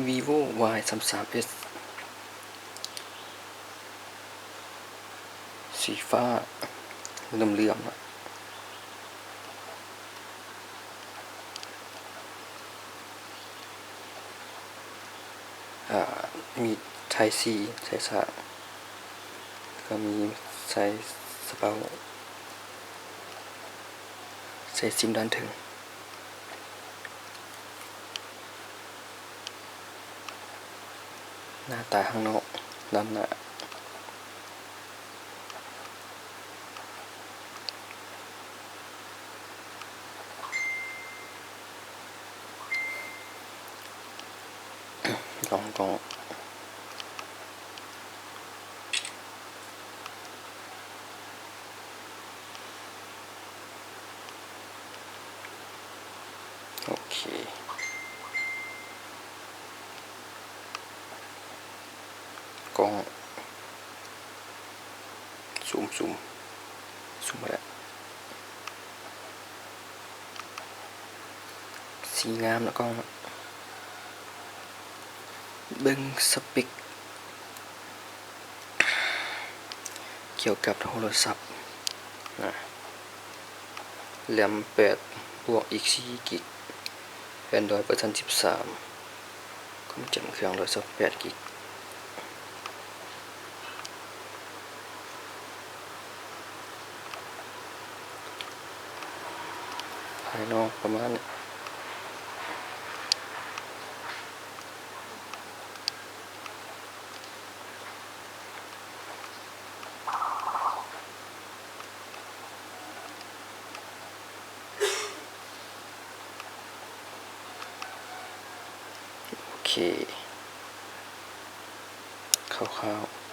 ວີໂວ້ວາຍສາມສາມເອັສ ສີຟ້າເຫຼື້ອມໆ ເນາະ. ອ່າ ມີໄທຊີ ສາຍຊາກ ແລ້ວກໍມີສາຍສະເປົາ ໃສ່ຊິມດ້ານເທິງ. ໜ້າຕາຂ້າງນອກ ດ້ານໜ້າ ລອງ ລອງ ໂອເຄ ກ້ອງ ຊູມ ຊູມ ຊູມມາແລ້ວ. ສີງາມເນາະກ້ອງເນາະ. ເບິ່ງສະເປັກກ່ຽວກັບໂທລະສັບນະ. ແຣມແປດບວກອີກສີ່ກິກ ແອນດຣອຍເວີຊັນສິບສາມ ຄວາມຈຳເຄື່ອງຮ້ອຍຊາວແປດກິກ. ພາຍນອກປະມານນີ້. ໂອເຄ ຄ່າວໆ.